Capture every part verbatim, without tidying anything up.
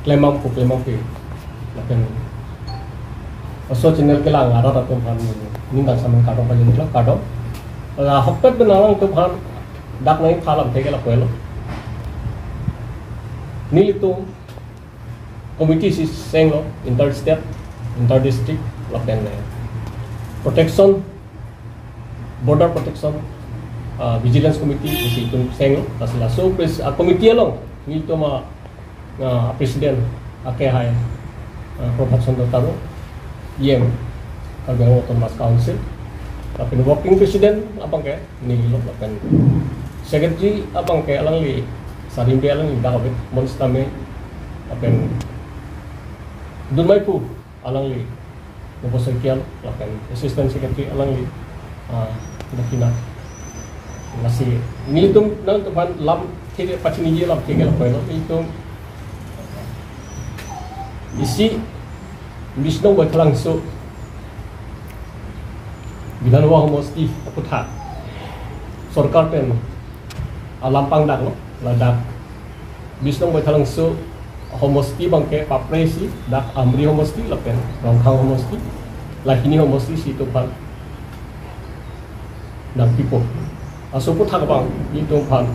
klemang pu klemang pu. Lapen laso channel kelang arat atum aphan ningkan samang kardom pajir lo, kardom. Ahokpet pen alangtum aphan dak nangpha alam theke lapu-elo. Nelitum committee si senglo, inter state, inter district, lapen, eh, protection, border protection, ah, vigilance committee si itum senglo. Lasi laso pres-, ah, committee along nelitum a, ah, president ake hai, ah, Prabhat Chandra Taro, E M, Karbi Anglong Autonomous Council, lapen working president abangke neli lo, lapen secretary abangke alangli, Sarimbe alangli dak ave, bonsitame, lapen dunmai pu alangli, Nobo Saikia, lapen assistant secretary alangli, ah, dakina. Lasi nelitum nangtum aphan alam theke pachiniji alam theke lapu-elo, itum isi Bishnong Baithalangso Bidhan Sabha homosti aputhak sorkar pen alam pangdaklo, ladak Bishnong Baithalangso homosti abangke papre si dak Amri homosti lapen Rongkhang homosti, lahini homosti si itum aphan nangpipo. Laso aputhak abang itum aphan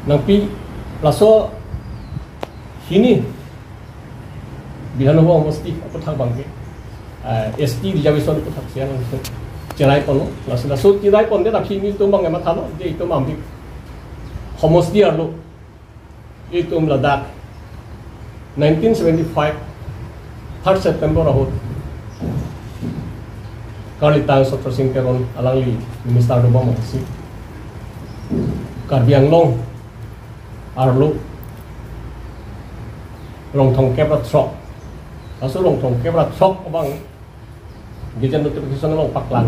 nangpi, laso hini Bidhan Sabha homosti aputhak abangke, eh, S T reservation aputhak siang langsung cherai ponlo. Laso, laso cherai pondet aphi nelitum abangke mathalo, je itum Amri homosti arlo, itum ladak nineteen seventy-five third September ahut Karlitang Chandra Sing Teron alangli minister dobom apotsi Karbi Anglong arlo rong thomkep ra throk. Laso rong thomkep ra throk abang gazette notification along paklang.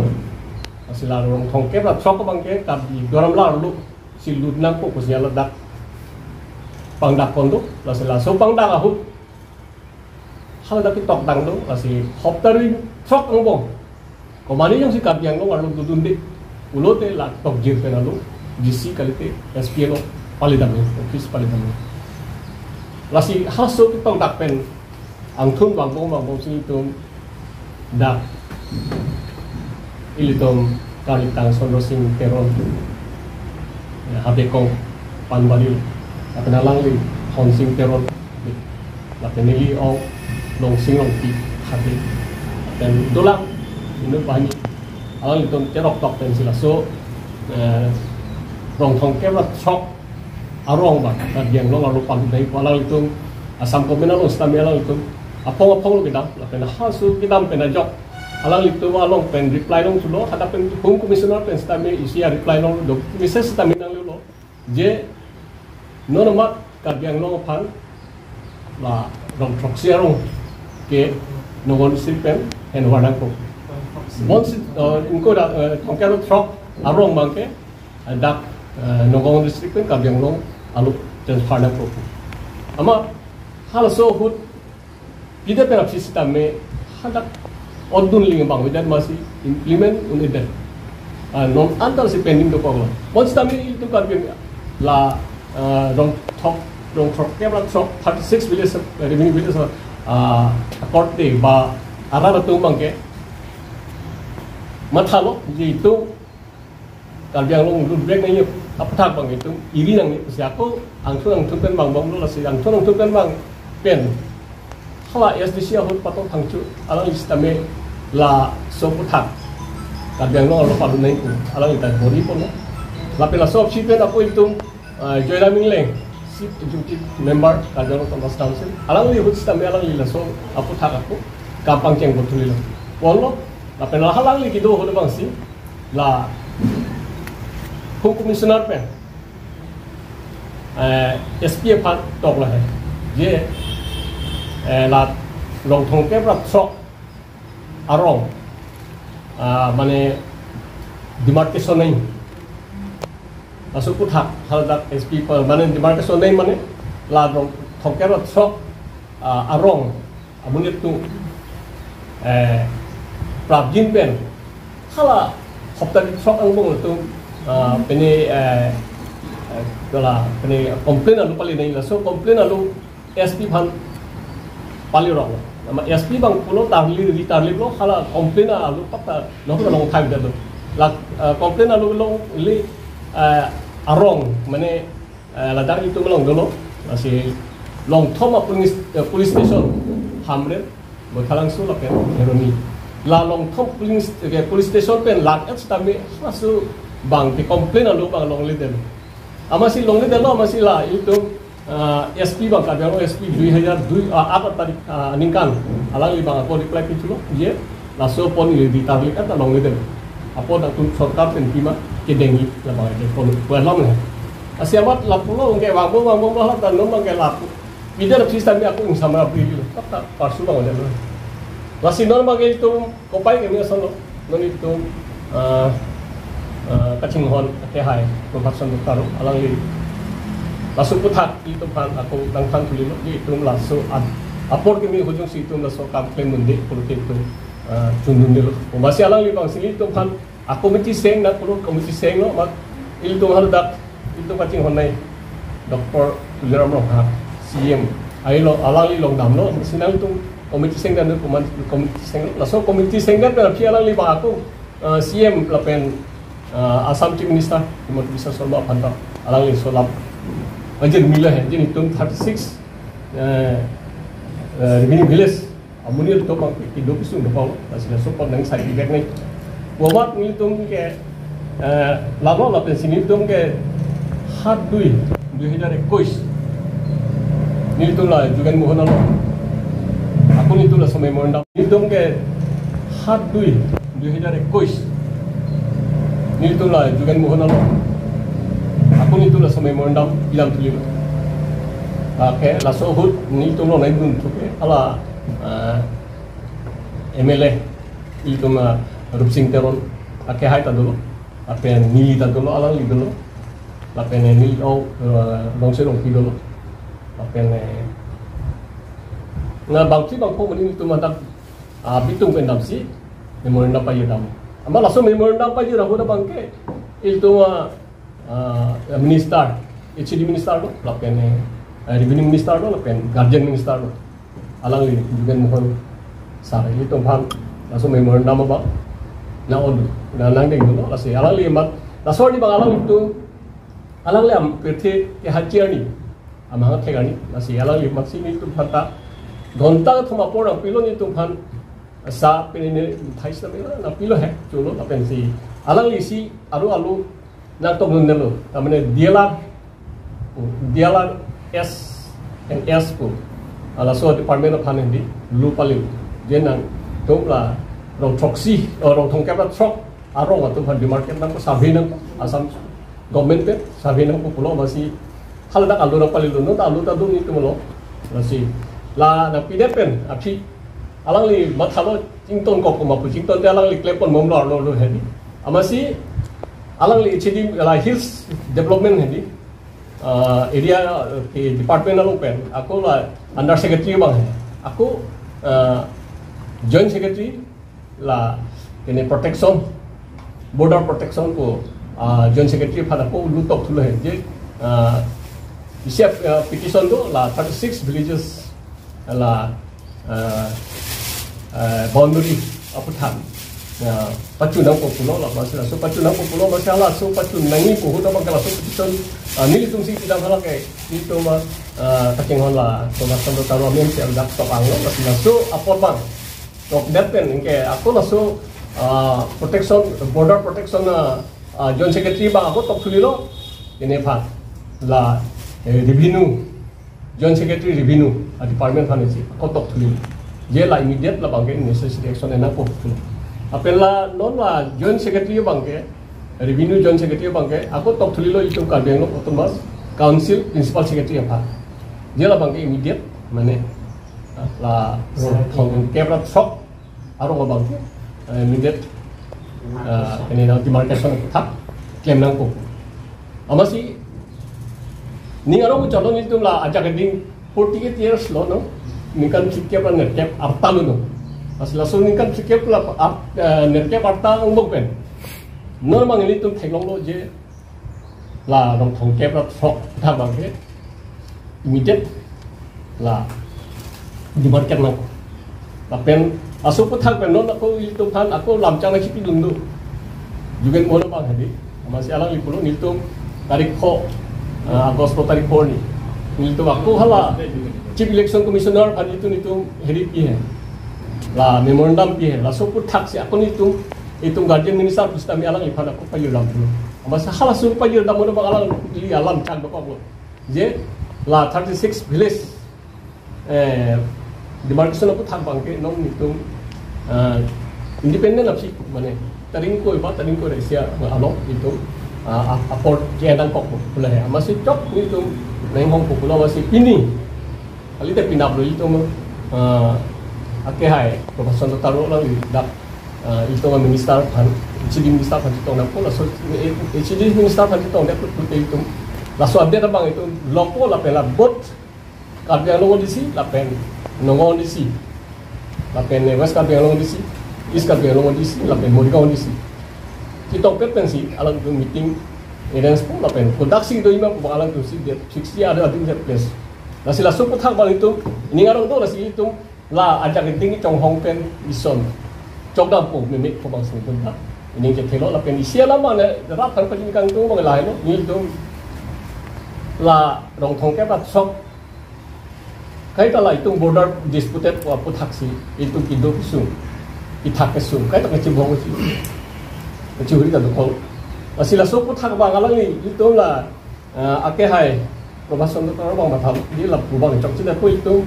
Lasi la rong thomkep ra throk abangke Karbi Duar Amla arlo si lut nangpo pusi ladak pangdak pon do. Lasi laso pangdak ahut haladak ketok dang do. Lasi hopta ri throk angbong komatne jongsi Karbi Anglong arlo dodunde pulote la tokjir pen alo D C kalite S P along pali damlo, office pali damlo. Lasi halaso ketok dak pen angthun vangbom vangbom si itum dak ilitum Karlitang Chandra Sing Teron, ya, Habekong Panbari, lapen alangli Honsing Teron, lapen neli ong Longsing Rongpi, Habe, lapen dolang inut banghini, alanglitum cherok tok pen si laso, eh, rong thomkep ra throk arong abang Karbi Anglong arlo palutnei pu alanglitum Assam government along sitame alanglitum aphong aphong lo kedam, lapen halaso kedam pen ajok alanglitum along pen reply longthulo, hadak pen Home Commissioner pen sitame isi a-reply longlo, message sitame nanglelo, je non amat Karbi Anglong aphan la rong throksi arong ke Nagaon District pen henvar nangpo. Bonsi, eh, ingko da, eh, thomkep ra throk arong abangke, eh, dak, eh, Nagaon District pen Karbi Anglong along transfer nangpo. Amat halaso ahut pide pen aphi sitame hadak odun ling abang avedet amatsi implement un-edet. Ah, non antar si pending dokoklo. Bonsitame itum Karbi la, ah, rong thok, rong throkkep ra throk, thirty-six village, eh, revenue village, ah, accord de ba arat atum abangke mathalo, je itum Karbi Anglong lutbek nangji aputhak abang itum iri nangji pusi ako angthun angthun pen vangbomlo, lasi angthun angthun pen vang pen hala A S D C ahut Pato Phangcho alangli sitame laso aputhak Karbi Anglong arlo palutnei pu alangli ta bor-i ponlo. Lapen laso aphi pen ako itum, ah, Joyram Engleng, Chief Executive Member, Karbi Anglong Autonomous Council, alangli ahut sitame alangli laso aputhak ako kam pangcheng bothuli lo ponlo. Lapen la alangli kedo ahut abangsi la Home Commissioner pen, eh, S P aphan toklo he. Je, eh, la rong throkkep ra throk arong, ah, mane demarcation nangji. Laso aputhak haladak S P pa, mane demarcation nangji mane la rong throkkep ra throk, ah, arong amonit atum, eh, prapjin pen hala hopta ri throk angbong atum, ah, pini, eh, Hala, kene complain alo pali nangji, laso complain alo S P aphan pali rok. Nama S P abang pulo tarli, ri tarliplo, hala complain alo patta, no, no, long time dado. La, eh, complain alo longle, eh, arong, mane, eh, ladak itum along dolo, lasi Longthom a police, eh, police station, Hamren, Baithalangso lapen Kheroni. La Longthom police, eh, police station pen lak et tame laso abang ke complain alo abang longledetlo. Amatsi longledetlo, amatsi la itum, ah, S P abang, Karbi Anglong S P dui hajar dui, ah, aat tarik, ah, aningkan alangli abang ako reply pithulo, je laso apot ili ri tarli et ta longledetlo. Apot atum sorkar pen pima kedengji, labang ke pon pualam le. Lasi amat lapulo, ke vangbom vangbom la ta non abang ke lapu. Pidar sista mi aku ingsamra pri lo. Kata parsu abang le. Lasi non abang ke itum kopai keme ason lo. Non itum, ah, ah, kachinghon akehai, Prabhat Chandra Taro, alangli laso aputhak itum aphan ako nangthan thulilo, je itum laso ad-, apor keme ahut jongsi itum laso kam klem unde pulote itum, ah, chundundelo. Amatsi alangli abang si itum aphan a committee seng nang pulo, committee senglo, amat ilitum haladak, ilitum kachinghon nai, Doctor Tuliram Ronghang, C M, ai lo, alangli along damlo, amatsi nangtum committee seng dan komat committee seng, laso committee seng dan pen aphi alangli abang ako, eh, C M lapen, eh, Assam Chief Minister Himanta Biswa Sarma aphan ta alangli so lam ajin milo he, je itum thirty six, eh, eh, revenue village amonit atum abang kedo kesung dopau, lasi laso apot nang sai bibek nai. Komat nelitum ke, eh, lalo lapen si nelitum ke সাত দুই দুই হাজাৰ একৈশ, nelitum la Jogen Mohan alo. Ako nelitum laso memorandum. Nelitum ke সাত দুই দুই হাজাৰ একৈশ, nelitum la Jogen Mohan alo. Ako nelitum laso memorandum pilam thulilo. Ake laso ahut nelitum along nai dun thuke hala, ah, M L A, ilitum, ah, Rupsing Teron, akehai ta dolo, lapen neli ta dolo, alangli dolo, lapen, eh, neli o, eh, Rongse Rongpi dolo, lapen, eh, na bangsi bangpho mani ilitum hadak, ah, bitung pen damsi memorandum pajir dam. Amat laso memorandum pajir ahut abang ke ilitum, ah, ah, minister, H A D minister lo, lapen, eh, revenue minister lo, lapen guardian minister lo. Alangli Jogen Mohan sir, ilitum aphan laso memorandum abang nang-odu, nang, nangdenglo, lasi alangli amat, laso arni abang alanglitum, alangli am pirthe kehachir arni, amahang thek arni, lasi alangli amatsi nelitum aphan ta ghonta kethom apor nangpilo, nelitum aphan sa pini ne thais na pilo, nangpilo he, cholo, lapen si alangli si aro alo nangtokdundelo, ta mane D L R, D L R S and S pu, ah, laso department aphan hedi lo pali, je nangtum la rong throksi, oh, rong thomkep ra throk arong atum aphan demarcate nangpo, survey nangpo, Assam government pen survey nangpo pulo, amatsi haladak alo nangpalilo, non ta alo ta do nelitum along. Lasi la nangpidet pen aphi alangli mathalo, chington kok koma pu, chingtonte alangli klemponbomlo arlo lo hedi. Amatsi alangli H A D la Hills Development hedi, ah, area, eh, department along pen ako la under secretary abang he. Ako, ah, joint secretary la kene protection, border protection pu, ah, joint secretary aphan ako lo tokthulo he, je, ah, isi, ah, petition do la thirty six villages la, ah, ah, boundary aputhak, ah, pachun nangpo pulo, la amatsi laso pachun nangpo pulo, amatsi laso pachun nangji pu ahut abang ke laso petition, ah, nelitum si pidam hala ke, nelitum, ah, kachinghon la Prabhat Chandra Taro amen si dak tok anglo, amatsi laso apot abang tokdet pen anke ako laso, ah, protection, border protection, ah, ah, joint secretary abang ako tokthulilo, kene aphan la, eh, revenue, joint secretary revenue, ah, department aphan si ako tokthulilo, je la immediate labang ke necessary action nangpo pulo. Lapen la non la joint secretary abang ke, revenue joint secretary abang ke ako tokthulilo itum Karbi Anglong Autonomous Council principal secretary aphan, je labang ke immediate mane la rong thomkep ra throk arong abang ke, eh, immediate, eh, kene nang demarcation aputhak klem nangpo. Amatsi ning arong chalo nelitum la ajak ading forty eight years lo, no, ningkan thrikep ra nerkep arta lo, no. Amatsi laso ningkan thrikep ra ar-, eh, nerkep arta angbong pen non abang nelitum theklonglo je La Rongthongkep ra throk aputhak abangke immediate la demarcate nangkok. Lapen laso aputhak pen non ako ilitum aphan ako lamchang nangchipidun do. Jugen Mohan abang hedi. Amatsi alangli pulo nelitum tarik pho, ah, August pho tarik pho arni nelitum ako hala Chief Election Commissioner aphan nelitum, nelitum hedi pihe. La memorandum pihe. Laso aputhak si ako nelitum, itum guardian minister pusitame alangliphan ako pajirdam pulo. Amatsi halaso pajirdam mono abang alangli alamchang dokoklo. Je la thirty-six village, eh, demarcation aputhak abangke non nelitum, eh, independent aphi mane taring koi ba taring koi rasia alo itum, ah, ap-, apor je nangkok pulo he. Amatsi chok nelitum nang hong pulo amatsi pini kalite pinaplo itum, ah, akehai Prabhat Chandra Taro alangli dak, ah, itum minister aphan, H A D minister aphan chetong nangpo laso, eh, H A D minister aphan chetong nangpo pulote itum laso update abang itum longpo lapen la both Karbi Anglong D C lapen Nagaon D C lapen, eh, West Karbi Anglong D C, East Karbi Anglong D C lapen Morigaon D C chetongpet pensi alangtum meeting arrange po lapen kodaksi do ima pu alangtum si date sixty ada adu place. Lasi laso aputhak abang itum ining arong do lasi itum la ajak itum chonghong pen ison chokdampo meme ko abang si itum ta ining chethelo lapen isi alam mane rat thang pajin kangtung abang lahelo nelitum la Rongthongkep ra throk kaita la itum border disputed pu aputhak si itum kedo kesung, kethak kesung kaita kachibong si kachihuri ta dokok. Lasi laso aputhak abang alangli itum la, eh, akehai Prabhat Chandra Taro abang mathalo, di lapu abang chokche dapo itum,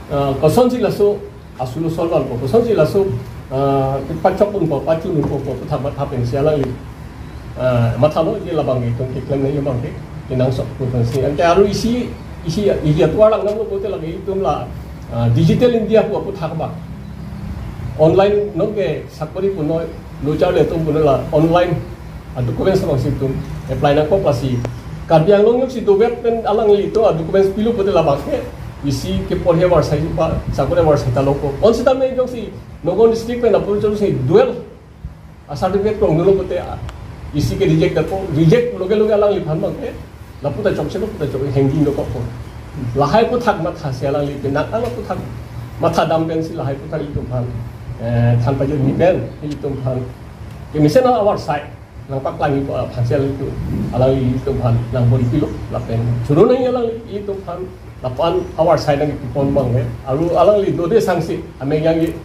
eh, kosonsi laso asulo solvanpo, kosonsi laso, eh, pachokdunpo, pachununpo pu aputhak matha pensi alangli, eh, mathalo, di labang itum keklem nangji abangke kenangsot pu pensi. Ante aru isi, isi, isi atovar lang nanglo pulote lake itum la, eh, Digital India pu aputhak abang. Online nonke sakori punoi, lo charli atum punoi la online a-documents abang si itum apply nangkok lasi Karbi Anglong ajoksi dovet pen alanglitum a-documents pilo pulote labangke isi keporhe avarsai ba sakori avarsai ta longpo. Bonsitame ajoksi Nagaon district pen apor ajoksi dual a-certificate krongdunlo pulote, ah, isi ke reject dapo, reject loge loge alangliphan abangke lapu ta chokche, lapu ta chok hengding dokokpo. Lahai aputhak matha si alangli penang ala aputhak matha dam pensi lahai aputhak itum aphan, eh, than pajirmi pen itum aphan kemesen avarsai nangpaklangji pu aphan si alangli itum, alangli itum aphan nangbor-i pilo lapen choro nangji alangli itum aphan lapu-an avarsai nangkepon abang he. Aru alangli dode sangsi ameng jangji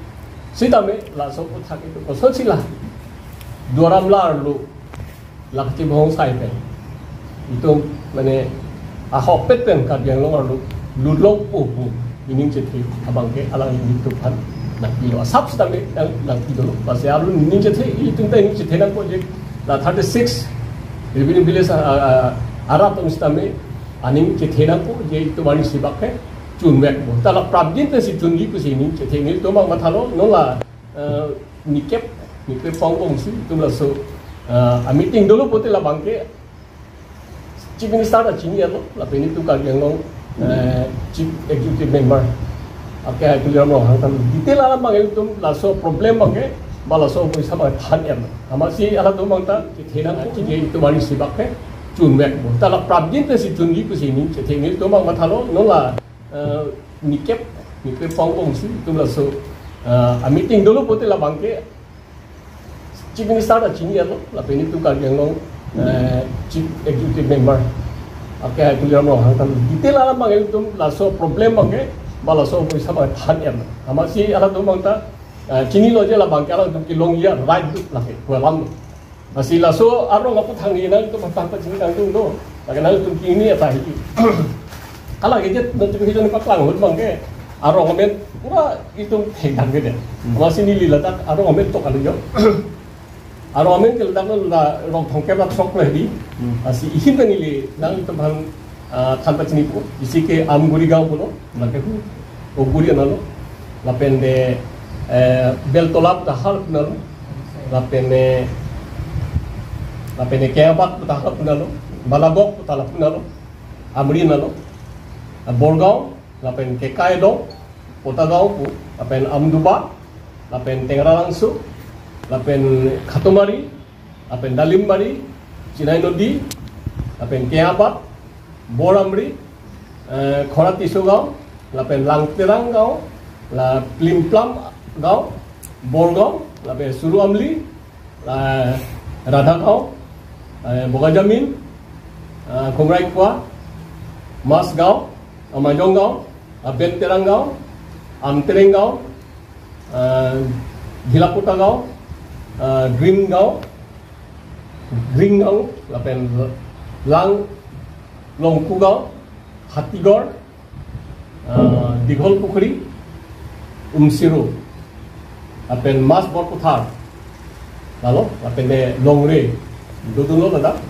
sitame laso aputhak itum kosonsi la Duar Amla arlo la kachibong sai pen itum mane ahokpet pen Karbi Anglong arlo lutlo pu pu ining chethe abangke alangli itum aphan nangpilo, asap sitame nang, nangpidolo. Lasi arlo ining chethe itum ta ining chethe nangpo je la thirty-six revenue village, ah, ah, ah, arat atum sitame aning chethe nangpo je itum arnisi bak ke chunvekpo. Ta la prapjin pensi chunji pusi ining chethe nelitum abang mathalo, non la, eh, nikep, nikep pong pong si itum laso, eh, a-meeting dolo pulote labangke Chief Minister ta chini alo, lapen itum Karbi Anglong, eh, Chief Executive Member akehai Tuliram Ronghang ta detail alam abang itum laso problem abangke ba laso poisa abang than em. Amatsi halatum abang ta chethe nangpo je itum arnisi bak ke chunvekpo. Ta la prapjin pensi chunji pusi ining chethe nelitum abang mathalo, non la, eh, nikep, nikep pong pong si itum laso, eh, a-meeting dolo pulote labangke Chief Minister ta chini alo, lapen itum Karbi Anglong, eh, Chief Executive Member akehai Tuliram Ronghang ta detail alam abang itum laso problem abangke ba laso poisa abang than em. Amatsi halatum abang ta, eh, chinilo je labangke alangtum kelongji a-right do lake pu alam do. Lasi laso arong aputhak ni nangtum aphan pachini kangtung do. Lake nangtum kini ata hi. Hala gazette notification paklang ahut abangke arong amen pura itum thekdam ke de. Hmm. Amatsi neli ladak arong amen tok kali jo. Arong amen ke ladak lo la Rongthongkep ra throk lo hedi. Hmm. Lasi ihin ta neli nangtum aphan, ah, than pachinipo. Isi ke Amguri Gaon pulo, lake hu Oguri analo. Lapen de, eh, Beltola pu ta hal pu nalo. Lapen de, lapen de Keabak pu ta hal pu nalo. Balagok pu ta lapu nalo. Amri nalo. Ah, Borgaon, lapen Kekaidong, Potagaon pu, lapen Amduba, lapen Tengralangso, lapen Khatomari, lapen Dalimbari, Chinai Nodi, lapen Keabat, Boramri, eh, Khora Tisso Gaon, lapen Langterang Gaon, la Plimplam Gaon, Borgaon, lapen Suru Amli, la Radha Gaon, eh, Bogajamin, eh, Khumraikua, Mas Gaon, Amajong Gaon, Aben Terang Gaon, Amtereng Gaon, eh, Dhilapota Gaon, eh, Green Gaon, Green Gaon, lapen Lang Longku Gaon, Hatigor, eh, Dighol Pukhri, Umsiru, lapen Mas Borputhar, lalo, lapen de Longre, dodunlo ladak,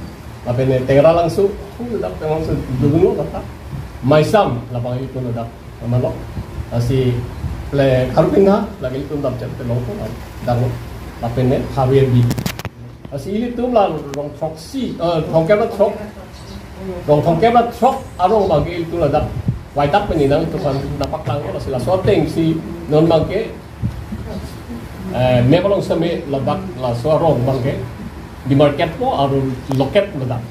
lapen de Tengralangso, ladak Tengralangso, dodunlo ladak, Maisam, labang ilitum ladak, amalo, lasi ple Kharupinha, lake ilitum dam chet te Longko, danglo, lapen de Kharuebi. Lasi ilitum la rong throksi, eh, rong kep ra throk, rong throksi kep ra throk arong abangke ilitum ladak, waitak pen inang ilitum kan dapak lang, lasi laso atengsi non abangke, eh, map along seme ladak laso arong abangke demarcate po aru locate ladak.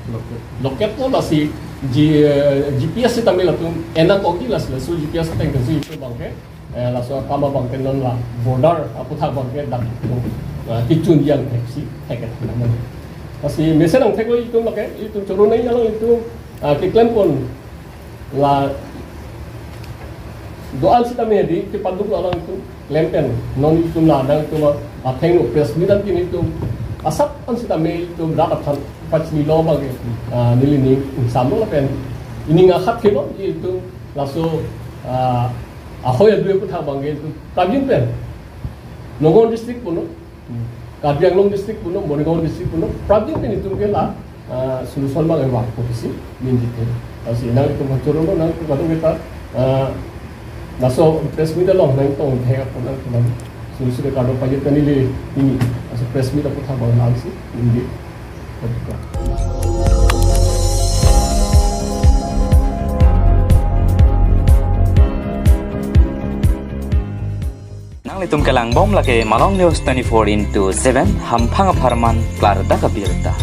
Locate po lasi G-, eh, G P S sitame latum ena koki lasi laso G P S atengsi ilitum abangke, eh, laso akam abangke non la border aputhak abangke dak, eh, kechun yang theksi thek-et. Lasi mesen angthek lo ilitum lake, ilitum choro nei along ilitum, ah, keklem pon la do-an sitame di kepaduk along ilitum klem pen non ilitum la nangtum athengno press meet an pini ilitum asap an sitame ilitum rat aphan pachini lo abangke, ah, neli ning ingsamlo lapen ining akhat thelo ilitum laso, ah, ahoi adui aputhak abangke ilitum prapjin pen Nagaon district punon, Karbi Anglong district punon, Morigaon district punon, prapjin pen ilitum ke la, ah, solution abang vangpo pusi ningje ke. Lasi nangtum kachoro lo, nangtum kadokave ta, ah, laso press meet along nangtong thek apot nangtum solution ke kado pajir kani le ini, laso press meet aputhak abang langsi ningje. Nanglitum kelang bom lake Malong News twenty-four into seven, hamphang apharman klardak abirta.